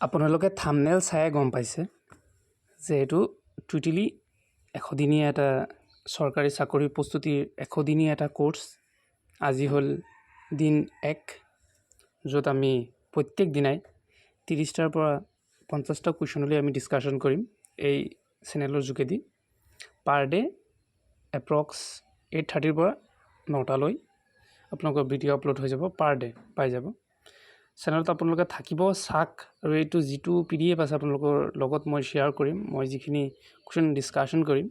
আপোনালোকে থাম্বনেইল চায়ে গম পাইছে যে এইটো টোটেলি 100 দিনীয়া এটা চৰকাৰী চাকৰি প্ৰস্তুতিৰ 100 দিনীয়া এটা কোৰ্চ। আজি হ'ল দিন 1, য'ত আমি প্ৰত্যেক দিনাই 30টাৰ পৰা 50টা কুৱেশ্যনলৈ আমি ডিছকাশ্যন কৰিম এই চেনেলৰ যোগেদি। পাৰ ডে' এপ্ৰক্স 8:30ৰ পৰা 9টালৈ আপোনালোকৰ ভিডিঅ' আপলোড হৈ যাব। পাৰ ডে' পাই যাব। চেনেলত আপোনালোকে থাকিব, চাওক। আৰু এইটো যিটো পিডিএফ আছে, আপোনালোকৰ লগত মই শ্বেয়াৰ কৰিম। মই যিখিনি কুৱেশ্যন ডিছকাশ্যন কৰিম,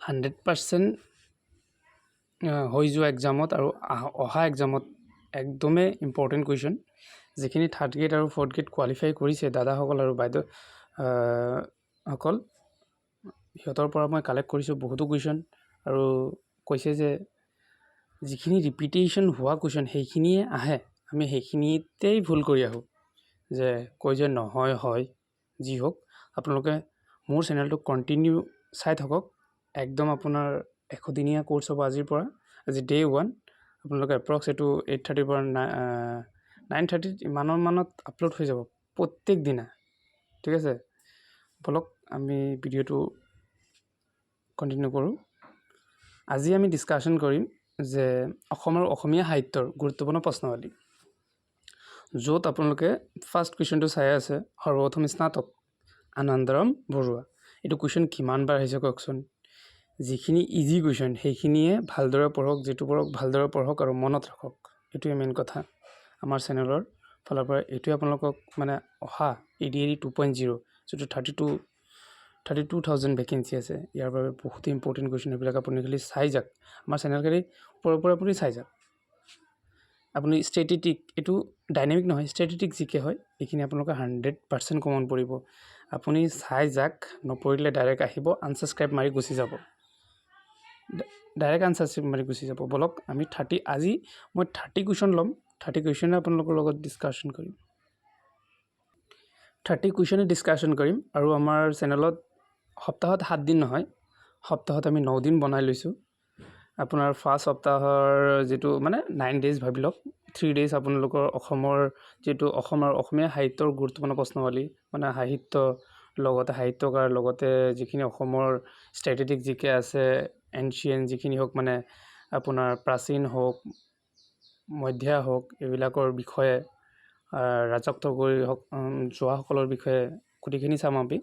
100% হৈ যোৱা এক্সামত আৰু অহা এক্সামত একদমেই ইম্পৰ্টেণ্ট কুৱেশ্যন। যিখিনি থাৰ্ড গ্ৰেড আৰু ফ'ৰ্থ গ্ৰেড কোৱালিফাই কৰিছে দাদাসকল আৰু বাইদেউ সকল, সিহঁতৰ পৰা মই কালেক্ট কৰিছোঁ বহুতো কুৱেশ্যন আৰু কৈছে যে যিখিনি ৰিপিটেশ্যন হোৱা কুৱেশ্যন, সেইখিনিয়ে আহে। আমি সেইখিনিতেই ভুল কৰি আহোঁ যে কয় যে নহয়, হয়। যি হওক, আপোনালোকে মোৰ চেনেলটো কণ্টিনিউ চাই থাকক। একদম আপোনাৰ 100 দিনীয়া কোৰ্চ হ'ব আজিৰ পৰা। আজি ডে' 1। আপোনালোকে এপ্ৰক্স এইটো 8:30ৰ পৰা 9:30ত ইমানৰ মানত আপলোড হৈ যাব প্ৰত্যেক দিনা। ঠিক আছে, ব'লক আমি ভিডিঅ'টো কণ্টিনিউ কৰোঁ। আজি আমি ডিছকাশ্যন কৰিম যে অসমৰ অসমীয়া সাহিত্যৰ গুৰুত্বপূৰ্ণ প্ৰশ্নাৱলী, য'ত আপোনালোকে ফাৰ্ষ্ট কুৱেশ্যনটো চাই আছে, সৰ্বপ্ৰথম স্নাতক আনন্দৰাম বৰুৱা। এইটো কুৱেশ্যন কিমানবাৰ আহিছে কওকচোন? যিখিনি ইজি কুৱেশ্যন, সেইখিনিয়ে ভালদৰে পঢ়ক। যিটো পঢ়ক, ভালদৰে পঢ়ক আৰু মনত ৰাখক। এইটোৱে মেইন কথা। আমাৰ চেনেলৰ ফালৰ পৰা এইটোৱে আপোনালোকক মানে অহা এডিআৰই 2.0, যিটো 32,000 ভেকেঞ্চি আছে, ইয়াৰ বাবে বহুত ইম্পৰ্টেণ্ট কুৱেশ্যন এইবিলাক। আপুনি খালি চাই যাওক আমাৰ চেনেল, খালি ওপৰৰ পৰা আপুনি চাই যাওক। আপুনি ষ্টেটিষ্টিক, এইটো ডাইনামিক নহয়, ষ্টেটিষ্টিক জিকে হয়। এইখিনি আপোনালোকৰ 100% কমন পৰিব। আপুনি চাই যাক। নপৰিলে ডাইৰেক্ট আহিব, আনছাবস্ক্ৰাইব মাৰি গুচি যাব। ডাইৰেক্ট আনছাবস্ক্ৰাইব মাৰি গুচি যাব। ব'লক আমি 30, আজি মই 30 কুৱেশ্যন ল'ম। 30 কুৱেশ্যনে আপোনালোকৰ লগত ডিছকাশ্যন কৰিম। 30 কুৱেশ্যনে ডিছকাশ্যন কৰিম। আৰু আমাৰ চেনেলত সপ্তাহত 7 দিন নহয়, সপ্তাহত আমি 9 দিন বনাই লৈছোঁ। আপোনাৰ ফাৰ্ষ্ট সপ্তাহৰ যিটো মানে 9 ডেইজ ভাবি লওক, 3 ডেইজ আপোনালোকৰ অসমৰ যিটো অসম আৰু অসমীয়া সাহিত্যৰ গুৰুত্বপূৰ্ণ প্ৰশ্নাৱলী, মানে সাহিত্য, লগতে সাহিত্যকাৰ, লগতে যিখিনি অসমৰ ষ্টেটিষ্টিক জিকে আছে, এনচিয়েণ্ট যিখিনি হওক, মানে আপোনাৰ প্ৰাচীন হওক, মধ্যা হওক, এইবিলাকৰ বিষয়ে, ৰাজত্ব কৰি হওক যোৱাসকলৰ বিষয়ে গোটেইখিনি চাম আমি।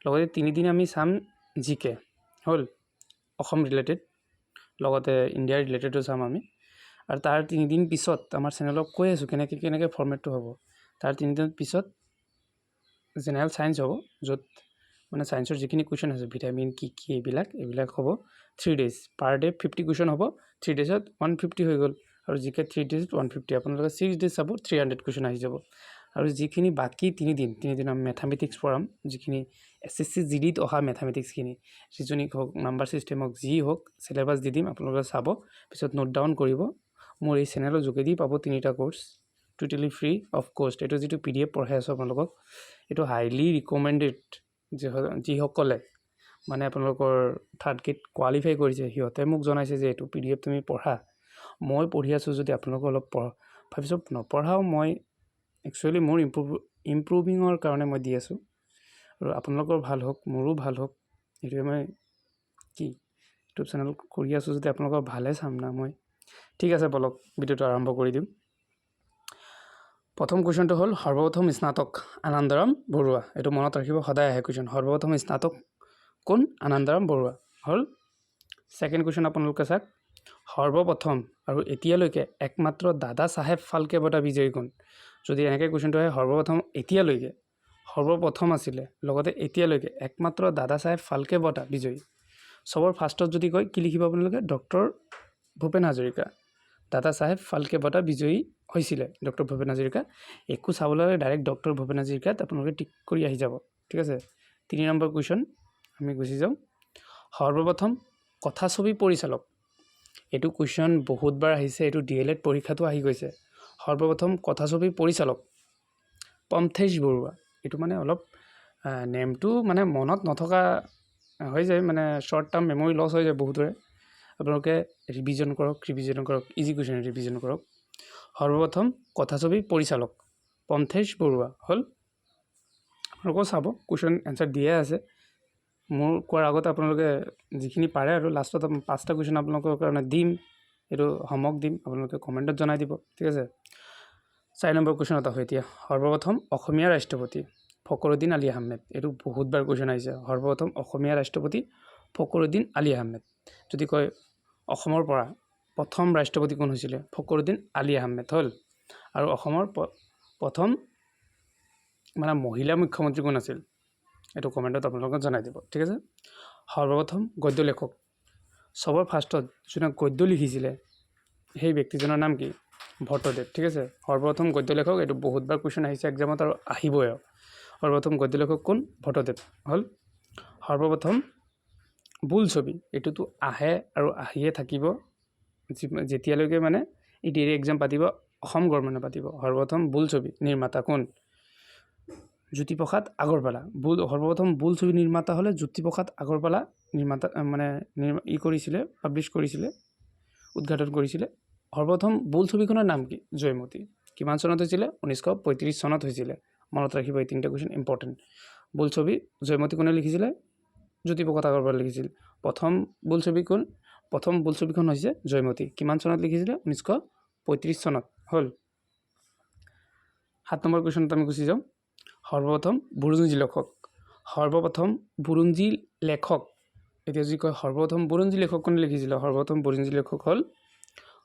লগতে 3 দিন আমি চাম জিকে হ'ল অসম ৰিলেটেড, লগতে ইণ্ডিয়াৰ ৰিলেটেডো চাম আমি। আৰু তাৰ 3 দিন পিছত আমাৰ চেনেলক কৈ আছোঁ কেনেকৈ কেনেকৈ ফৰ্মেটটো হ'ব। তাৰ 3 দিন পিছত জেনেৰেল ছায়েন্স হ'ব, য'ত মানে ছায়েন্সৰ যিখিনি কুৱেশ্যন আছে, ভিটামিন কি কি, এইবিলাক হ'ব। 3 days, per day 50 question হ'ব। 3 ডেইজত 150 হৈ গ'ল। আৰু জিকে 3 ডেইজত 150। আপোনালোকে 6 ডেইজ চাব, 300 কুৱেশ্যন আহি যাব। আৰু যিখিনি বাকী 3 দিন, 3 দিন আমি মেথামেটিক্স পঢ়াম, যিখিনি এছএছচি জিডিত অহা মেথামেটিক্সখিনি, ৰিজনিং হওক, নাম্বাৰ ছিষ্টেম হওক, যি হওক, চিলেবাছ দি দিম, আপোনালোকে চাব, পিছত নোট ডাউন কৰিব। মোৰ এই চেনেলৰ যোগেদি পাব তিনিটা কোৰ্চ টোটেলি ফ্ৰী অফ কষ্ট। এইটো যিটো পিডিএফ পঢ়াই আছোঁ আপোনালোকক, এইটো হাইলি ৰিকমেণ্ডেড। যিসকলে মানে আপোনালোকৰ থাৰ্ড গ্ৰেড কোৱালিফাই কৰিছে, সিহঁতে মোক জনাইছে যে এইটো পিডিএফ তুমি পঢ়া। মই পঢ়ি আছোঁ যদি আপোনালোকে অলপ পঢ় ভাবিছোঁ, নপঢ়াও মই একচুৱেলি মোৰ ইম্প্ৰুভিঙৰ কাৰণে মই দি আছোঁ। আৰু আপোনালোকৰ ভাল হওক, মোৰো ভাল হওক, সেইটোৱে মই কি ইউটিউব চেনেল কৰি আছোঁ। যদি আপোনালোকৰ ভালে চাম না মই। ঠিক আছে, ব'লক ভিডিঅ'টো আৰম্ভ কৰি দিওঁ। প্ৰথম কুৱেশ্যনটো হ'ল সৰ্বপ্ৰথম স্নাতক আনন্দৰাম বৰুৱা। এইটো মনত ৰাখিব, সদায় আহে কুৱেশ্যন। সৰ্বপ্ৰথম স্নাতক কোন? আনন্দৰাম বৰুৱা হ'ল। ছেকেণ্ড কুৱেশ্যন আপোনালোকে চাওক, সৰ্বপ্ৰথম আৰু এতিয়ালৈকে একমাত্ৰ দাদা চাহেব ফাল্কে বঁটা বিজয়ী কোন? যদি এনেকৈ কুৱেশ্যনটো আহে, সৰ্বপ্ৰথম, এতিয়ালৈকে সৰ্বপ্ৰথম আছিলে, লগতে এতিয়ালৈকে একমাত্ৰ দাদা চাহেব ফাল্কে বঁটা বিজয়ী, চবৰ ফাৰ্ষ্টত যদি কয়, কি লিখিব আপোনালোকে? ডক্টৰ ভূপেন হাজৰিকা। দাদা চাহেব ফাল্কে বঁটা বিজয়ী হৈছিলে ডক্টৰ ভূপেন হাজৰিকা। একো চাবলৈ ডাইৰেক্ট ডক্টৰ ভূপেন হাজৰিকাত আপোনালোকে টিক কৰি আহি যাব। ঠিক আছে, 3 নম্বৰ কুৱেশ্যন আমি গুচি যাওঁ। সৰ্বপ্ৰথম কথাছবি পৰিচালক। এইটো কুৱেশ্যন বহুতবাৰ আহিছে। এইটো ডিএলএড পৰীক্ষাতো আহি গৈছে। সৰ্বপ্ৰথম কথাছবি পৰিচালক পমথেশ বৰুৱা। এইটো মানে অলপ নেমটো মানে মনত নথকা হৈ যায়, মানে শ্বৰ্ট টাৰ্ম মেমৰি লছ হৈ যায় বহুতৰে। আপোনালোকে ৰিভিজন কৰক, ৰিভিজন কৰক, ইজি কুৱেশ্যন, ৰিভিজন কৰক। সৰ্বপ্ৰথম কথাছবি পৰিচালক পমথেশ বৰুৱা হ'ল। আপোনালোকেও চাব, কুৱেশ্যন এনচাৰ দিয়াই আছে। মোৰ কোৱাৰ আগতে আপোনালোকে যিখিনি পাৰে, আৰু লাষ্টত পাঁচটা কুৱেশ্যন আপোনালোকৰ কাৰণে দিম, এইটো হোমৱৰ্ক দিম, আপোনালোকে কমেণ্টত জনাই দিব, ঠিক আছে? 4 নম্বৰ কুৱেশ্যন এটা হয় এতিয়া। সৰ্বপ্ৰথম অসমীয়া ৰাষ্ট্ৰপতি ফকৰুদ্দিন আলি আহমেদ। এইটো বহুতবাৰ কুৱেশ্যন আহিছে। সৰ্বপ্ৰথম অসমীয়া ৰাষ্ট্ৰপতি ফকৰুদ্দিন আলি আহমেদ। যদি কয় অসমৰ পৰা প্ৰথম ৰাষ্ট্ৰপতি কোন হৈছিলে, ফকৰুদ্দিন আলি আহমেদ হ'ল। আৰু অসমৰ প্ৰথম মানে মহিলা মুখ্যমন্ত্ৰী কোন আছিল, এইটো কমেণ্টত আপোনালোকে জনাই দিব, ঠিক আছে? সৰ্বপ্ৰথম গদ্য লেখক, চবৰ ফাৰ্ষ্টত যোনে গদ্য লিখিছিলে সেই ব্যক্তিজনৰ নাম কি? ভট্টদেৱ, ঠিক আছে? সৰ্বপ্ৰথম গদ্য লেখক, এইটো বহুতবাৰ কুৱেশ্যন আহিছে এক্সামত আৰু আহিবই। আৰু সৰ্বপ্ৰথম গদ্য লেখক কোন? ভট্টদেৱ হ'ল। সৰ্বপ্ৰথম বোলছবি, এইটোতো আহে আৰু আহিয়ে থাকিব যেতিয়ালৈকে মানে এডিআৰই এক্সাম পাতিব, অসম গভৰ্ণমেণ্টে পাতিব। সৰ্বপ্ৰথম বোলছবি নিৰ্মাতা কোন? জ্যোতিপ্ৰসাদ আগৰৱালা। সৰ্বপ্ৰথম বোলছবি নিৰ্মাতা হ'লে জ্যোতিপ্ৰসাদ আগৰৱালা। নিৰ্মাতা মানে ই কৰিছিলে, পাব্লিছ কৰিছিলে, উদ্ঘাটন কৰিছিলে। সৰ্বপ্ৰথম বোলছবিখনৰ নাম কি? জয়মতী। কিমান চনত হৈছিলে? 1935 চনত হৈছিলে। মনত ৰাখিব, এই তিনিটা কুৱেশ্যন ইম্পৰ্টেণ্ট। বোলছবি জয়মতী কোনে লিখিছিলে? জ্যোতিপ্ৰসাদ আগৰৱালা লিখিছিল। প্ৰথম বোলছবি কোন? প্ৰথম বোলছবিখন হৈছে জয়মতী। কিমান চনত লিখিছিলে? 1935 চনত হ'ল। 7 নম্বৰ কুৱেশ্যনত আমি গুচি যাওঁ। সৰ্বপ্ৰথম বুৰঞ্জী লেখক। সৰ্বপ্ৰথম বুৰঞ্জী লেখক, এতিয়া যদি কয় সৰ্বপ্ৰথম বুৰঞ্জী লেখক কোনে লিখিছিলে, সৰ্বপ্ৰথম বুৰঞ্জী লেখক হ'ল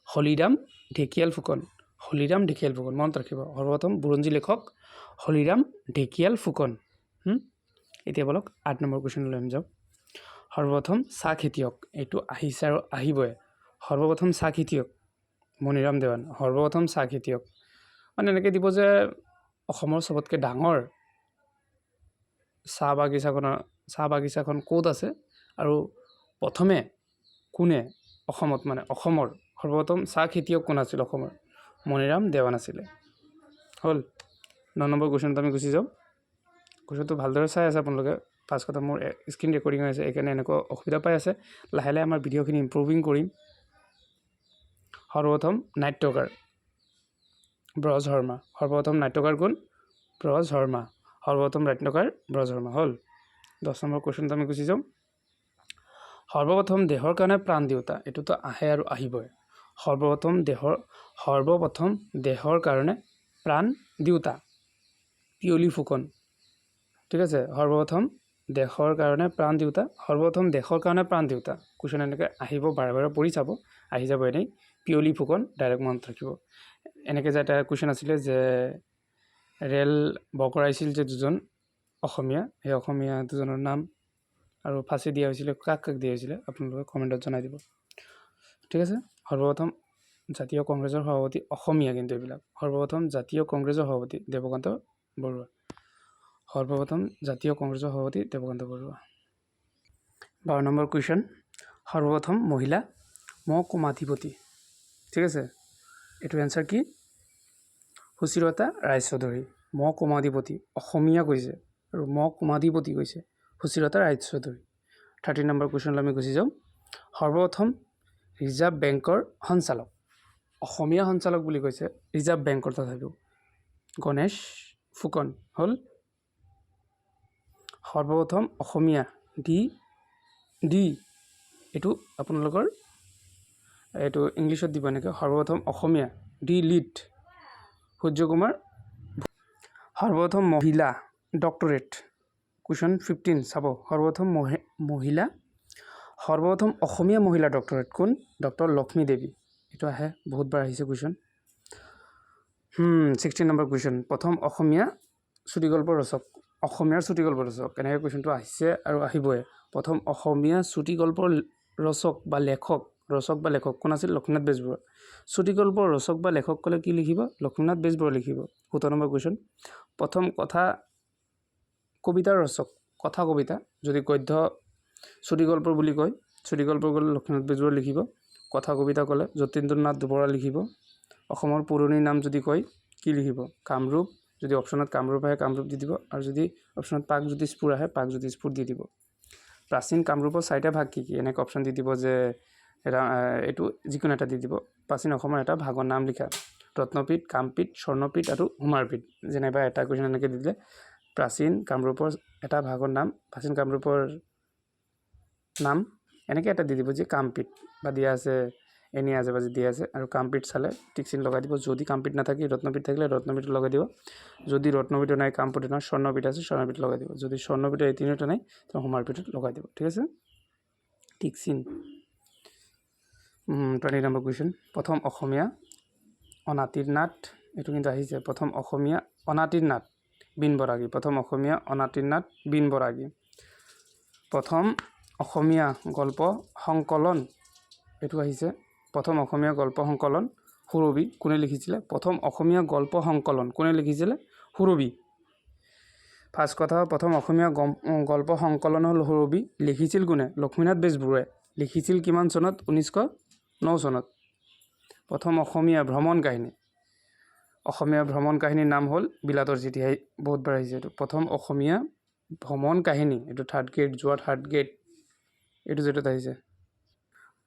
হলিৰাম ঢেকিয়াল ফুকন। হলিৰাম ঢেকিয়াল ফুকন, মনত ৰাখিব। সৰ্বপ্ৰথম বুৰঞ্জী লেখক হলিৰাম ঢেকিয়াল ফুকন। এতিয়া বলক 8 নম্বৰ কুৱেশ্যনলৈ আমি যাওঁ। সৰ্বপ্ৰথম চাহ খেতিয়ক, এইটো আহিছে আৰু আহিবই। সৰ্বপ্ৰথম চাহ খেতিয়ক মণিৰাম দেৱান। সৰ্বপ্ৰথম চাহ খেতিয়ক মানে এনেকৈ দিব যে অসমৰ চবতকৈ ডাঙৰ চাহ বাগিচাখন ক'ত আছে আৰু প্ৰথমে কোনে অসমত, মানে অসমৰ সৰ্বপ্ৰথম চাহ খেতিয়ক কোন আছিল অসমৰ? মণিৰাম দেৱান আছিলে। হ'ল, 9 নম্বৰ কুৱেশ্যনত আমি গুচি যাওঁ। কুৱেশ্যনটো ভালদৰে চাই আছে আপোনালোকে। ফাৰ্ষ্ট কথা, মোৰ স্ক্ৰীণ ৰেকৰ্ডিং হৈ আছে, সেইকাৰণে এনেকুৱা অসুবিধা পাই আছে। লাহে লাহে আমাৰ ভিডিঅ'খিনি ইম্প্ৰুভিং কৰিম। সৰ্বপ্ৰথম নাট্যকাৰ ব্ৰজ শৰ্মা। সৰ্বপ্ৰথম নাট্যকাৰ কোন? ব্ৰজ শৰ্মা। সৰ্বপ্ৰথম নাট্যকাৰ ব্ৰজ শৰ্মা। হ'ল, 10 নম্বৰ কুৱেশ্যনত আমি গুচি যাওঁ। সৰ্বপ্ৰথম দেহৰ কাৰণে প্ৰাণ দিওঁতা, এইটোতো আহে আৰু আহিবই। সৰ্বপ্ৰথম দেহৰ কাৰণে প্ৰাণ দিওঁতা পিয়লি ফুকন, ঠিক আছে? সৰ্বপ্ৰথম দেশৰ কাৰণে প্ৰাণ দিওঁতা, সৰ্বপ্ৰথম দেশৰ কাৰণে প্ৰাণ দিওঁতা, কুৱেশ্যন এনেকৈ আহিব, বাৰে বাৰে পঢ়ি চাব, আহি যাব এনেই। পিয়লি ফুকন ডাইৰেক্ট মনত ৰাখিব। এনেকৈ যে এটা কুৱেশ্যন আছিলে যে ৰেল বগৰাইছিল যে দুজন অসমীয়া, সেই অসমীয়া দুজনৰ নাম আৰু ফাঁচি দিয়া হৈছিলে, কাক কাক দিয়া হৈছিলে, আপোনালোকে কমেণ্টত জনাই দিব, ঠিক আছে? সৰ্বপ্ৰথম জাতীয় কংগ্ৰেছৰ সভাপতি, অসমীয়া কিন্তু এইবিলাক। সৰ্বপ্ৰথম জাতীয় কংগ্ৰেছৰ সভাপতি দেৱকান্ত বৰুৱা। সৰ্বপ্ৰথম জাতীয় কংগ্ৰেছৰ সভাপতি দেৱকান্ত বৰুৱা। 12 নম্বৰ কুৱেশ্যন, সৰ্বপ্ৰথম মহিলা মহকুমাধিপতি, ঠিক আছে? এইটোৰ এনচাৰ কি? সুচিলতা ৰায়চৌধুৰী। মহকুমাধিপতি অসমীয়া কৈছে আৰু মহকুমাধিপতি কৈছে, সুচিলতা ৰায়চৌধুৰী। 13 নম্বৰ কুৱেশ্যনলৈ আমি গুচি যাওঁ। সৰ্বপ্ৰথম ৰিজাৰ্ভ বেংকৰ সঞ্চালক, অসমীয়া সঞ্চালক বুলি কৈছে ৰিজাৰ্ভ বেংকৰ, তথাপিও গণেশ ফুকন হ'ল। সৰ্বপ্ৰথম অসমীয়া ডি ডি, এইটো আপোনালোকৰ এইটো ইংলিছত দিব এনেকৈ, সৰ্বপ্ৰথম অসমীয়া ডি লিট সূৰ্য কুমাৰ। সৰ্বপ্ৰথম মহিলা ডক্টৰেট, কুৱেশ্যন 15 চাব। সৰ্বপ্ৰথম মহিলা, সৰ্বপ্ৰথম অসমীয়া মহিলা ডক্টৰেট কোন? ডক্টৰ লক্ষ্মী দেৱী। এইটো আহে, বহুতবাৰ আহিছে কুৱেশ্যন। 16 নম্বৰ কুৱেশ্যন, প্ৰথম অসমীয়া চুটিগল্পৰ ৰচক। অসমীয়াৰ চুটিগল্প ৰচক, এনেকৈ কুৱেশ্যনটো আহিছে আৰু আহিবই। প্ৰথম অসমীয়া চুটিগল্পৰ ৰচক বা লেখক, ৰচক বা লেখক কোন আছিল? লক্ষ্মীনাথ বেজবৰুৱা। চুটিগল্পৰ ৰচক বা লেখক ক'লে কি লিখিব? লক্ষ্মীনাথ বেজবৰুৱা লিখিব। 17 নম্বৰ কুৱেশ্যন, প্ৰথম কথা কবিতাৰ ৰচক। কথা কবিতা, যদি গদ্য চুটিগল্প বুলি কয়, চুটিগল্প ক'লে লক্ষ্মীনাথ বেজবৰুৱা লিখিব। কথা কবিতা ক'লে যতীন্দ্ৰনাথ বৰা লিখিব। অসমৰ পুৰণি নাম যদি কয় কি লিখিব? কামৰূপ। যদি অপশ্যনত কামৰূপ আহে, কামৰূপ দি দিব, আৰু যদি অপশ্যনত প্ৰাগজ্যোতিষপুৰ আহে, প্ৰাগজ্যোতিষপুৰ দি দিব। প্ৰাচীন কামৰূপৰ চাৰিটা ভাগ কি কি, এনেকৈ অপশ্যন দি দিব যে এইটো যিকোনো এটা দি দিব। প্ৰাচীন অসমৰ এটা ভাগৰ নাম লিখা, ৰত্নপীঠ, কামপীঠ, স্বৰ্ণপীঠ আৰু সোমাৰপীঠ। যেনিবা এটা কুৱেশ্যন এনেকৈ দি দিলে। প্ৰাচীন কামৰূপৰ এটা ভাগৰ নাম, প্ৰাচীন কামৰূপৰ নাম এনেকৈ এটা দি দিব যে কামপীঠ বা দিয়া আছে, এনেই আজে বাজে দিয়া আছে। আৰু কামপীঠ চালে টিক চিন লগাই দিব। যদি কামপীঠ নাথাকে ৰত্নপীঠ থাকিলে ৰত্নপীঠ লগাই দিব। যদি ৰত্নপীঠো নাই, কামপীঠ নাই, স্বৰ্ণপীঠ আছে, স্বৰ্ণপীঠ লগাই দিব। যদি স্বৰ্ণপীঠ এই তিনিওটা নাই, তো সোমাৰপীঠত লগাই দিব। ঠিক আছে, টিক চিন। 20 নম্বৰ কুৱেশ্যন, প্ৰথম অসমীয়া অনাতিৰ নাট, এইটো কিন্তু আহিছে। প্ৰথম অসমীয়া অনাতিৰ নাট বীণ বৰাগী। প্ৰথম অসমীয়া অনাতিৰ নাট বীণ বৰাগী। প্ৰথম অসমীয়া গল্প সংকলন, এইটো আহিছে। প্ৰথম অসমীয়া গল্প সংকলন সুৰভি কোনে লিখিছিলে? প্ৰথম অসমীয়া গল্প সংকলন কোনে লিখিছিলে? সুৰভি। ফাৰ্ষ্ট কথা, প্ৰথম অসমীয়া গল্প সংকলন হ'ল সুৰভি। লিখিছিল কোনে? লক্ষ্মীনাথ বেজবৰুৱাই। লিখিছিল কিমান চনত? 1909 চনত। প্ৰথম অসমীয়া ভ্ৰমণ কাহিনী, অসমীয়া ভ্ৰমণ কাহিনীৰ নাম হ'ল বিলাতৰ চিঠি। বহুতবাৰ আহিছে এইটো। প্ৰথম অসমীয়া ভ্ৰমণ কাহিনী, এইটো থাৰ্ড গ্ৰেড, যোৱা থাৰ্ড গ্ৰেড এইটো যেটোত আহিছে।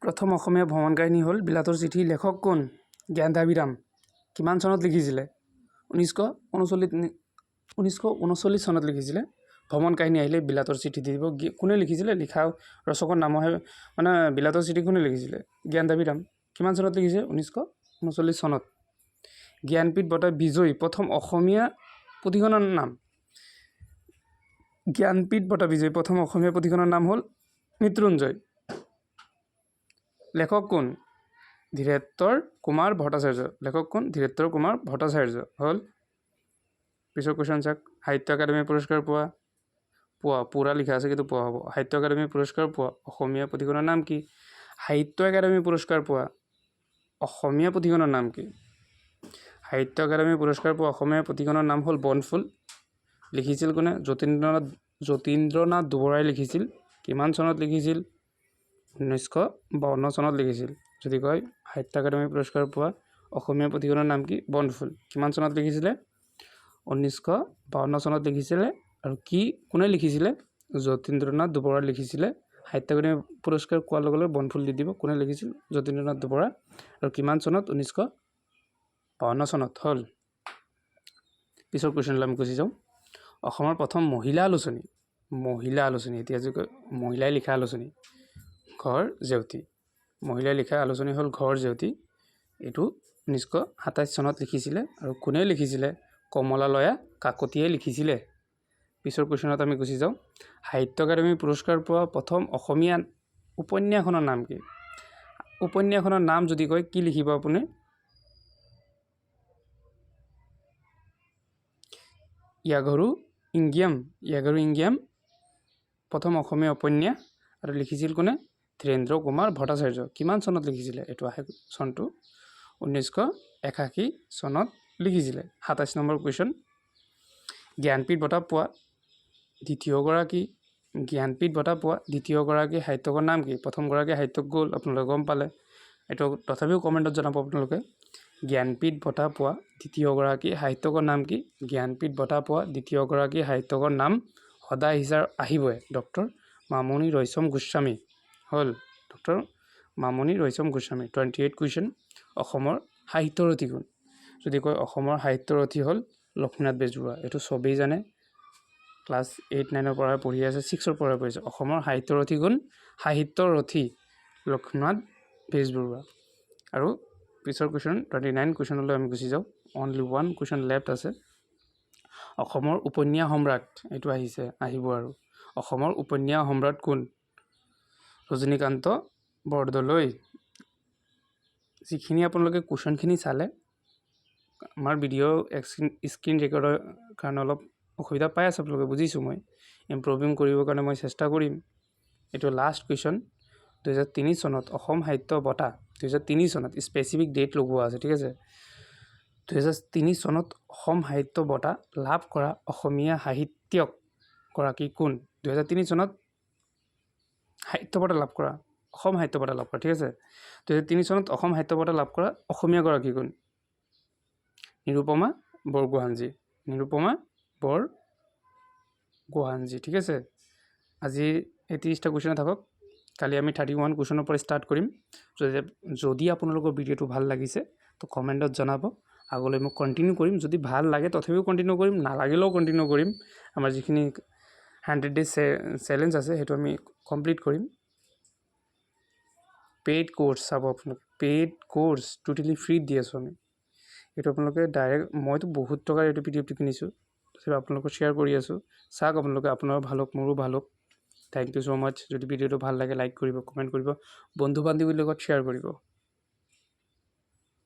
প্ৰথম অসমীয়া ভ্ৰমণ কাহিনী হ'ল বিলাতৰ চিঠি। লেখক কোন? জ্ঞানদাভিৰাম। কিমান চনত লিখিছিলে? 1939 চনত লিখিছিলে। ভ্ৰমণ কাহিনী আহিলে বিলাতৰ চিঠি দি দিব। কোনে লিখিছিলে? লিখা ৰচকৰ নামহে, মানে বিলাতৰ চিঠি কোনে লিখিছিলে? জ্ঞানদাভিৰাম। কিমান চনত লিখিছে? 1939 চনত। জ্ঞানপীঠ বঁটা বিজয়ী প্ৰথম অসমীয়া পুথিখনৰ নাম? জ্ঞানপীঠ বঁটা বিজয়ী প্ৰথম অসমীয়া পুথিখনৰ নাম হ'ল মৃত্যুঞ্জয়। লেখক কোন? ধীৰেত্বৰ কুমাৰ ভট্টাচাৰ্য। লেখক কোন? ধীৰেত্বৰ কুমাৰ ভট্টাচাৰ্য। হ'ল। পিছৰ কুৱেশ্যন চাওক। সাহিত্য একাডেমি পুৰস্কাৰ পোৱা, পোৱা পুৰা লিখা আছে কিন্তু পোৱা হ'ব। সাহিত্য একাডেমি পুৰস্কাৰ পোৱা অসমীয়া পুথিখনৰ নাম কি? সাহিত্য একাডেমি পুৰস্কাৰ পোৱা অসমীয়া পুথিখনৰ নাম কি? সাহিত্য একাডেমি পুৰস্কাৰ পোৱা অসমীয়া পুথিখনৰ নাম হ'ল বনফুল। লিখিছিল কোনে? যতীন্দ্ৰনাথ দুৱৰাই লিখিছিল। কিমান চনত লিখিছিল? 1952 চনত লিখিছিল। যদি কয় সাহিত্য একাডেমি পুৰস্কাৰ পোৱা অসমীয়া পুথিখনৰ নাম কি? বনফুল। কিমান চনত লিখিছিলে? 1952 চনত লিখিছিলে। আৰু কি কোনে লিখিছিলে? যতীন্দ্ৰনাথ দুৱৰাই লিখিছিলে। সাহিত্য একাডেমি পুৰস্কাৰ কোৱাৰ লগে লগে বনফুল দি দিব। কোনে লিখিছিল? যতীন্দ্ৰনাথ দুৱৰা। আৰু কিমান চনত? 1952 চনত। হ'ল। পিছৰ কুৱেশ্যনলৈ আমি গুচি যাওঁ। অসমৰ প্ৰথম মহিলা আলোচনী, মহিলা আলোচনী, এতিয়া যে মহিলাই লিখা আলোচনী ঘৰ জেউতি। মহিলাই লিখা আলোচনী হ'ল ঘৰ জেউতি। এইটো 1927 চনত লিখিছিলে। আৰু কোনে লিখিছিলে? কমলালয়া কাকতিয়ে লিখিছিলে। পিছৰ কুৱেশ্যনত আমি গুচি যাওঁ। সাহিত্য একাডেমি পুৰস্কাৰ পোৱা প্ৰথম অসমীয়া উপন্যাসখনৰ নাম কি? উপন্যাসখনৰ নাম যদি কয় কি লিখিব আপুনি? য়াঘৰু ইংগিয়াম। য়াঘৰু ইংগিয়াম প্ৰথম অসমীয়া উপন্যাস। আৰু লিখিছিল কোনে? ধীৰেন্দ্ৰ কুমাৰ ভট্টাচাৰ্য। কিমান চনত লিখিছিলে? এইটো আহে চনটো, 1981 চনত লিখিছিলে। 27 নম্বৰ কুৱেশ্যন, জ্ঞানপীঠ বঁটা পোৱা দ্বিতীয়গৰাকী, জ্ঞানপীঠ বঁটা পোৱা দ্বিতীয়গৰাকী সাহিত্যকৰ নাম কি? প্ৰথমগৰাকী সাহিত্যক গ'ল, আপোনালোকে গম পালে। এইটো তথাপিও কমেণ্টত জনাব আপোনালোকে। জ্ঞানপীঠ বঁটা পোৱা দ্বিতীয়গৰাকী সাহিত্যকৰ নাম কি? জ্ঞানপীঠ বঁটা পোৱা দ্বিতীয়গৰাকী সাহিত্যকৰ নাম সদায় হিচাপ আহিবই, ডক্টৰ মামণি ৰয়ছম গোস্বামী। হ'ল, ডক্টৰ মামণি ৰয়ছম গোস্বামী। 28 কুৱেশ্যন, অসমৰ সাহিত্যৰথী কোন? যদি কয় অসমৰ সাহিত্যৰথী হ'ল লক্ষ্মীনাথ বেজবৰুৱা। এইটো চবেই জানে, ক্লাছ এইট নাইনৰ পৰাই পঢ়ি আছে, ছিক্সৰ পৰাই পঢ়িছে। অসমৰ সাহিত্যৰথী কোন? সাহিত্যৰথী লক্ষ্মীনাথ বেজবৰুৱা। আৰু পিছৰ কুৱেশ্যন 29 কুৱেশ্যনলৈ আমি গুচি যাওঁ। অনলি ওৱান কুৱেশ্যন লেফ্ট আছে। অসমৰ উপন্যাস সম্ৰাট, এইটো আহিছে, আহিব আৰু। অসমৰ উপন্যাস সম্ৰাট কোন? ৰজনীকান্ত বৰদলৈ। যিখিনি আপোনালোকে কুৱেশ্যনখিনি চালে, আমাৰ ভিডিঅ' স্ক্ৰীণ ৰেকৰ্ডৰ কাৰণে অলপ অসুবিধা পাই আছে আপোনালোকে, বুজিছোঁ মই। ইম্প্ৰুভিং কৰিবৰ কাৰণে মই চেষ্টা কৰিম। এইটো লাষ্ট কুৱেশ্যন। 2003 চনত অসম সাহিত্য বঁটা, 2003 চনত স্পেচিফিক ডেট লগোৱা আছে, ঠিক আছে। 2003 চনত অসম সাহিত্য বঁটা লাভ কৰা অসমীয়া সাহিত্যিক গৰাকী কোন? 2003 চনত সাহিত্য বঁটা লাভ কৰা, অসম সাহিত্য বঁটা লাভ কৰা, ঠিক আছে। 2003 চনত অসম সাহিত্য বঁটা লাভ কৰা অসমীয়া গৰাকী কোন? নিৰুপমা বৰগোহাঞ্জী। নিৰুপমা বৰগোহাঞ্জী, ঠিক আছে। আজি এই 30টা কুৱেশ্যনে থাকক। কালি আমি 31 কুৱেশ্যনৰ পৰা ষ্টাৰ্ট কৰিম। যদি আপোনালোকৰ ভিডিঅ'টো ভাল লাগিছে তো কমেণ্টত জনাব। আগলৈ মই কণ্টিনিউ কৰিম। যদি ভাল লাগে তথাপিও কণ্টিনিউ কৰিম, নালাগিলেও কণ্টিনিউ কৰিম। আমাৰ যিখিনি 100 ডেজ চেলেঞ্জ আছে, সেইটো আমি কমপ্লিট কৰিম। পেইড ক'ৰ্চ চাব আপোনালোকে, পেইড ক'ৰ্চ টোটেলি ফ্ৰীত দি আছোঁ আমি। এইটো আপোনালোকে ডাইৰেক্ট, মইতো বহুত টকাৰ এইটো পিডিএফটো কিনিছোঁ, তথাপি আপোনালোকক শ্বেয়াৰ কৰি আছোঁ। চাওক আপোনালোকে, আপোনাৰো ভাল হওক, মোৰো ভাল হওক। Thank you so much. যদি ভিডিঅ'টো ভাল লাগে, লাইক কৰিব, কমেণ্ট কৰিব, বন্ধু বান্ধৱীৰ লগত শ্বেয়াৰ কৰিব।